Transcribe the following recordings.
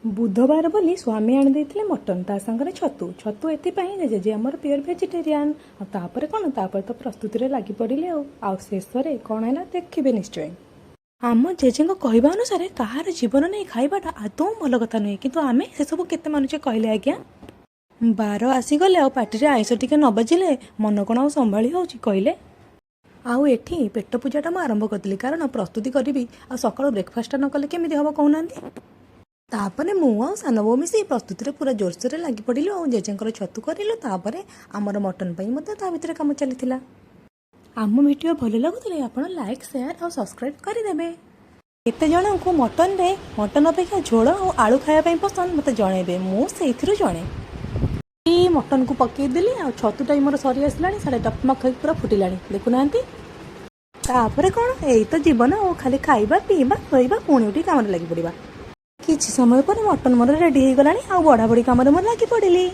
ବୁଧବାର ବୋଲି ସ୍ୱାମୀ ଆଣିଦେଇଥିଲେ ମଟନ୍, ତା ସାଙ୍ଗରେ ଛତୁ। ଛତୁ ଏଥିପାଇଁ ଯେ ଜେଜେ ଆମର ପିଓର ଭେଜିଟେରିଆନ୍। ଆଉ ତାପରେ କ'ଣ? ତାପରେ ତ ପ୍ରସ୍ତୁତିରେ ଲାଗି ପଡ଼ିଲେ। ଆଉ ଶେଷରେ କ'ଣ ହେଲା ଦେଖିବେ ନିଶ୍ଚୟ। ଆମ ଜେଜେଙ୍କ କହିବା ଅନୁସାରେ କାହାର ଜୀବନ ନେଇ ଖାଇବାଟା ଆଦୌ ଭଲ କଥା ନୁହେଁ। କିନ୍ତୁ ଆମେ ସେସବୁ କେତେ ମାନୁଛେ କହିଲେ ଆଜ୍ଞା? ବାର ଆସିଗଲେ ଆଉ ପାଟିରେ ଆଇଁଷ ଟିକେ ନ ବାଜିଲେ ମନ କ'ଣ ଆଉ ସମ୍ଭାଳି ହେଉଛି କହିଲେ? ଆଉ ଏଠି ପେଟ ପୂଜାଟା ମୁଁ ଆରମ୍ଭ କରିଥିଲି, କାରଣ ପ୍ରସ୍ତୁତି କରିବି ଆଉ ସକାଳୁ ବ୍ରେକଫାଷ୍ଟଟା ନ କଲେ କେମିତି ହେବ କହୁନାହାନ୍ତି? ତାପରେ ମୁଁ ଆଉ ସାନ ବୋଉ ମିଶି ପ୍ରସ୍ତୁତିରେ ପୁରା ଜୋରସୋରରେ ଲାଗି ପଡ଼ିଲୁ ଆଉ ଜେଜେଙ୍କର ଛତୁ କରିଲୁ। ତାପରେ ଆମର ମଟନ୍ ପାଇଁ ମଧ୍ୟ ତା ଭିତରେ କାମ ଚାଲିଥିଲା। ଆମ ଭିଡ଼ିଓ ଭଲ ଲାଗୁଥିଲେ ଆପଣ ଲାଇକ୍, ସେୟାର ଆଉ ସବସ୍କ୍ରାଇବ୍ କରିଦେବେ। କେତେ ଜଣଙ୍କୁ ମଟନରେ ମଟନ୍ ଅପେକ୍ଷା ଝୋଳ ଆଉ ଆଳୁ ଖାଇବା ପାଇଁ ପସନ୍ଦ, ମୋତେ ଜଣେଇବେ। ମୁଁ ସେଇଥିରୁ ଜଣେ। ଏଇ ମଟନକୁ ପକେଇଦେଲି ଆଉ ଛତୁଟା ବି ମୋର ସରି ଆସିଲାଣି। ସାଡ଼େ ଟକମକ ହେଇକି ପୁରା ଫୁଟିଲାଣି, ଦେଖୁନାହାନ୍ତି? ତାପରେ କ'ଣ? ଏଇ ତ ଜୀବନ ଆଉ, ଖାଲି ଖାଇବା, ପିଇବା, ଶୋଇବା, ପୁଣି ଉଠି କାମରେ ଲାଗି ପଡ଼ିବା। କିଛି ସମୟ ପରେ ମଟନ ମୋର ରେଡି ହେଇଗଲାଣି ଆଉ ବଢ଼ା ବଢ଼ି କାମରେ ମୁଁ ଲାଗି ପଡ଼ିଲି।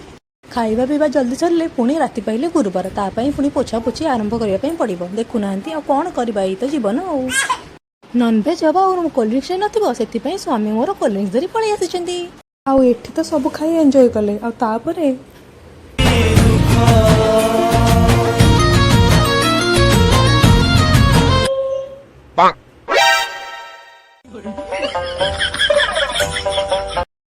ଖାଇବା ପିଇବା ଜଲ୍ଦି ସରିଲେ ପୁଣି ରାତି ପାଇଲେ ଗୁରୁବାର, ତା ପାଇଁ ପୁଣି ପୋଛା ପୋଛି ଆରମ୍ଭ କରିବା ପାଇଁ ପଡ଼ିବ। ଦେଖୁନାହାନ୍ତି? ଆଉ କ'ଣ କରିବା, ଏଇ ତ ଜୀବନ। ଆଉ ନନଭେଜ୍ ହବ ଆଉ କୋଲ୍ଡ ଡ୍ରିଙ୍କସ୍ ନଥିବ, ସେଥିପାଇଁ ସ୍ୱାମୀ ମୋର କୋଲ୍ଡ ଡ୍ରିଙ୍କସ୍ ଧରି ପଳେଇ ଆସିଛନ୍ତି। ଆଉ ଏଠି ତ ସବୁ ଖାଇ ଏନ୍ଜୟ କଲେ ଆଉ ତାପରେ